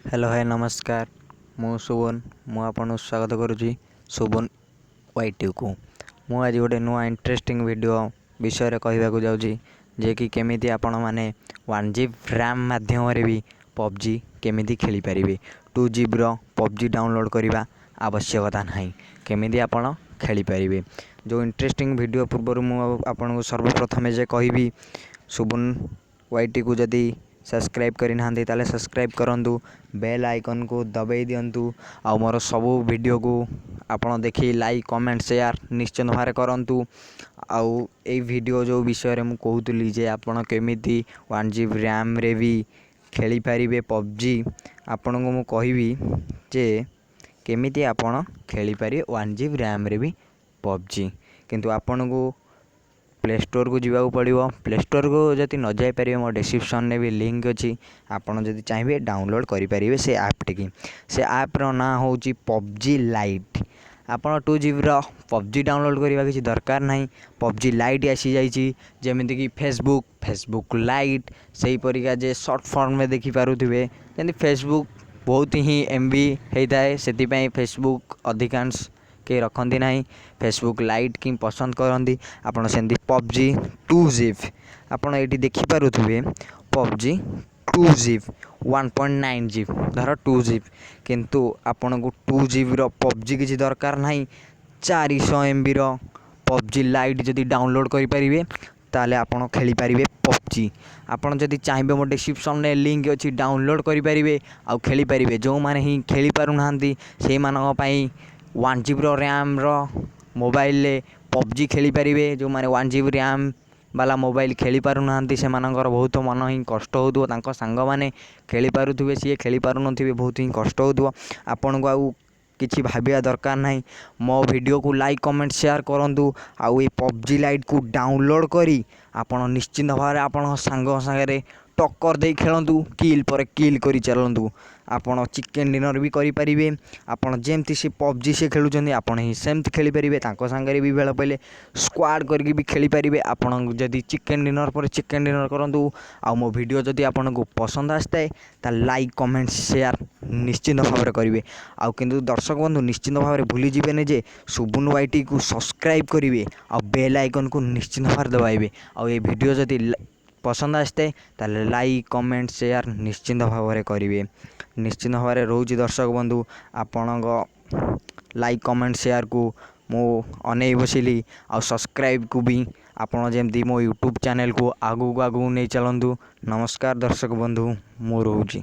Hello ଭାଇ, ନମସ୍କାର। ମୁଁ ସୁବନ, ମୁଁ ଆପଣଙ୍କୁ ସ୍ୱାଗତ କରୁଛି ସୁବନ ୱାଇଟିକୁ। ମୁଁ ଆଜି ଗୋଟେ ନୂଆ ଇଣ୍ଟରେଷ୍ଟିଂ ଭିଡ଼ିଓ ବିଷୟରେ କହିବାକୁ ଯାଉଛି ଯେ କି କେମିତି ଆପଣମାନେ 1 ଜିବି ରାମ୍ ମାଧ୍ୟମରେ ବି ପବଜି କେମିତି ଖେଳିପାରିବେ। 2 ଜିବିର ପବଜି ଡାଉନଲୋଡ଼୍ କରିବା ଆବଶ୍ୟକତା ନାହିଁ, କେମିତି ଆପଣ ଖେଳିପାରିବେ। ଯେଉଁ ଇଣ୍ଟରେଷ୍ଟିଂ ଭିଡ଼ିଓ ପୂର୍ବରୁ ମୁଁ ଆପଣଙ୍କୁ ସର୍ବପ୍ରଥମେ ଯେ କହିବି, ସୁବନ ୱାଇଟିକୁ ଯଦି ସବସ୍କ୍ରାଇବ୍ କରିନାହାନ୍ତି, ତାହେଲେ ସବସ୍କ୍ରାଇବ୍ କରନ୍ତୁ, ବେଲ୍ ଆଇକନ୍କୁ ଦବାଇ ଦିଅନ୍ତୁ ଆଉ ମୋର ସବୁ ଭିଡ଼ିଓକୁ ଆପଣ ଦେଖି ଲାଇକ୍, କମେଣ୍ଟ, ସେୟାର ନିଶ୍ଚିତ ଭାବରେ କରନ୍ତୁ। ଆଉ ଏଇ ଭିଡ଼ିଓ ଯେଉଁ ବିଷୟରେ ମୁଁ କହୁଥିଲି ଯେ ଆପଣ କେମିତି 1 ଜିବି ରାମ୍ରେ ବି ଖେଳିପାରିବେ ପବଜି, ଆପଣଙ୍କୁ ମୁଁ କହିବି ଯେ କେମିତି ଆପଣ ଖେଳିପାରିବେ 1 ଜିବି ରାମ୍ରେ ବି ପବଜି। କିନ୍ତୁ ଆପଣଙ୍କୁ ପ୍ଲେ ଷ୍ଟୋରକୁ ଯିବାକୁ ପଡ଼ିବ। ପ୍ଲେ ଷ୍ଟୋରକୁ ଯଦି ନ ଯାଇପାରିବେ, ମୋ ଡେସ୍କ୍ରିପସନ୍ରେ ବି ଲିଙ୍କ୍ ଅଛି, ଆପଣ ଯଦି ଚାହିଁବେ ଡାଉନଲୋଡ଼୍ କରିପାରିବେ ସେ ଆପ୍ଟିକି। ସେ ଆପ୍ର ନାଁ ହେଉଛି ପବଜି ଲାଇଟ୍। ଆପଣ 2 ଜିବିର ପବଜି ଡାଉନଲୋଡ଼୍ କରିବା କିଛି ଦରକାର ନାହିଁ। ପବଜି ଲାଇଟ୍ ଆସିଯାଇଛି, ଯେମିତିକି ଫେସବୁକ୍, ଫେସବୁକ୍ ଲାଇଟ୍ ସେହିପରିକା ଯେ ସର୍ଟ ଫର୍ମରେ ଦେଖିପାରୁଥିବେ। ଯେମିତି ଫେସବୁକ୍ ବହୁତ ହିଁ ଏମ୍ବି ହେଇଥାଏ, ସେଥିପାଇଁ ଫେସବୁକ୍ ଅଧିକାଂଶ କେହି ରଖନ୍ତି ନାହିଁ, ଫେସବୁକ୍ ଲାଇଟ୍ କି ପସନ୍ଦ କରନ୍ତି। ଆପଣ ସେମିତି ପବଜି 2 ଜିବି, ଆପଣ ଏଇଠି ଦେଖିପାରୁଥିବେ, ପବଜି 2 ଜିବି, 1.9 ଜିବି, ଧର 2 ଜିବି। କିନ୍ତୁ ଆପଣଙ୍କୁ 2 ଜିବିର ପବଜି କିଛି ଦରକାର ନାହିଁ। 400 ଏମ୍ବିର ପବଜି ଲାଇଟ୍ ଯଦି ଡାଉନଲୋଡ଼୍ କରିପାରିବେ, ତାହେଲେ ଆପଣ ଖେଳିପାରିବେ ପବଜି। ଆପଣ ଯଦି ଚାହିଁବେ, ମୋ ଡେସ୍କ୍ରିପସନ୍ରେ ଲିଙ୍କ୍ ଅଛି, ଡାଉନଲୋଡ଼୍ କରିପାରିବେ ଆଉ ଖେଳିପାରିବେ। ଯେଉଁମାନେ ହିଁ ଖେଳିପାରୁନାହାନ୍ତି, ସେଇମାନଙ୍କ ପାଇଁ 1 ଜିବିର ର୍ୟାମ୍ର ମୋବାଇଲରେ ପବଜି ଖେଳିପାରିବେ। ଯେଉଁମାନେ 1 ଜିବି ର୍ୟାମ୍ ବାଲା ମୋବାଇଲ ଖେଳିପାରୁନାହାନ୍ତି, ସେମାନଙ୍କର ବହୁତ ମନ ହିଁ କଷ୍ଟ ହେଉଥିବ। ତାଙ୍କ ସାଙ୍ଗମାନେ ଖେଳିପାରୁଥିବେ, ସିଏ ଖେଳିପାରୁନଥିବେ, ବହୁତ ହିଁ କଷ୍ଟ ହେଉଥିବ। ଆପଣଙ୍କୁ ଆଉ କିଛି ଭାବିବା ଦରକାର ନାହିଁ। ମୋ ଭିଡ଼ିଓକୁ ଲାଇକ୍, କମେଣ୍ଟ, ସେୟାର କରନ୍ତୁ ଆଉ ଏଇ ପବଜି ଲାଇଟ୍କୁ ଡାଉନଲୋଡ଼୍ କରି ଆପଣ ନିଶ୍ଚିନ୍ତ ଭାବରେ ଆପଣଙ୍କ ସାଙ୍ଗ ସାଙ୍ଗରେ ଟକ୍କର ଦେଇ ଖେଳନ୍ତୁ, କିଲ୍ ପରେ କିଲ୍ କରି ଚାଲନ୍ତୁ। ଆପଣ ଚିକେନ୍ ଡିନର୍ ବି କରିପାରିବେ। ଆପଣ ଯେମିତି ସେ ପବଜି ସେ ଖେଳୁଛନ୍ତି, ଆପଣ ହିଁ ସେମିତି ଖେଳିପାରିବେ। ତାଙ୍କ ସାଙ୍ଗରେ ବି ବେଳ ପଡ଼ିଲେ ସ୍କ୍ୱାଡ଼୍ କରିକି ବି ଖେଳିପାରିବେ। ଆପଣ ଯଦି ଚିକେନ୍ ଡିନର୍ ପରେ ଚିକେନ୍ ଡିନର୍ କରନ୍ତୁ। ଆଉ ମୋ ଭିଡ଼ିଓ ଯଦି ଆପଣଙ୍କୁ ପସନ୍ଦ ଆସିଥାଏ, ତାହେଲେ ଲାଇକ୍, କମେଣ୍ଟ, ସେୟାର ନିଶ୍ଚିନ୍ତ ଭାବରେ କରିବେ। ଆଉ କିନ୍ତୁ ଦର୍ଶକ ବନ୍ଧୁ, ନିଶ୍ଚିନ୍ତ ଭାବରେ ଭୁଲିଯିବେନି ଯେ ସୁବୁନ ୱାଇଟିକୁ ସବସ୍କ୍ରାଇବ୍ କରିବେ ଆଉ ବେଲ୍ ଆଇକନ୍କୁ ନିଶ୍ଚିନ୍ତ ଭାବରେ ଦବାଇବେ। ଆଉ ଏ ଭିଡ଼ିଓ ଯଦି ପସନ୍ଦ ଆସିଥାଏ, ତାହେଲେ ଲାଇକ୍, କମେଣ୍ଟ, ସେୟାର ନିଶ୍ଚିନ୍ତ ଭାବରେ କରିବେ। ନିଶ୍ଚିନ୍ତ ଭାବରେ ରହୁଛି ଦର୍ଶକ ବନ୍ଧୁ, ଆପଣଙ୍କ ଲାଇକ୍, କମେଣ୍ଟ, ସେୟାରକୁ ମୁଁ ଅନେଇ ବସିଲି ଆଉ ସବସ୍କ୍ରାଇବ୍କୁ ବି। ଆପଣ ଯେମିତି ମୋ ୟୁଟ୍ୟୁବ୍ ଚ୍ୟାନେଲ୍କୁ ଆଗକୁ ଆଗକୁ ନେଇ ଚାଲନ୍ତୁ। ନମସ୍କାର ଦର୍ଶକ ବନ୍ଧୁ, ମୁଁ ରହୁଛି।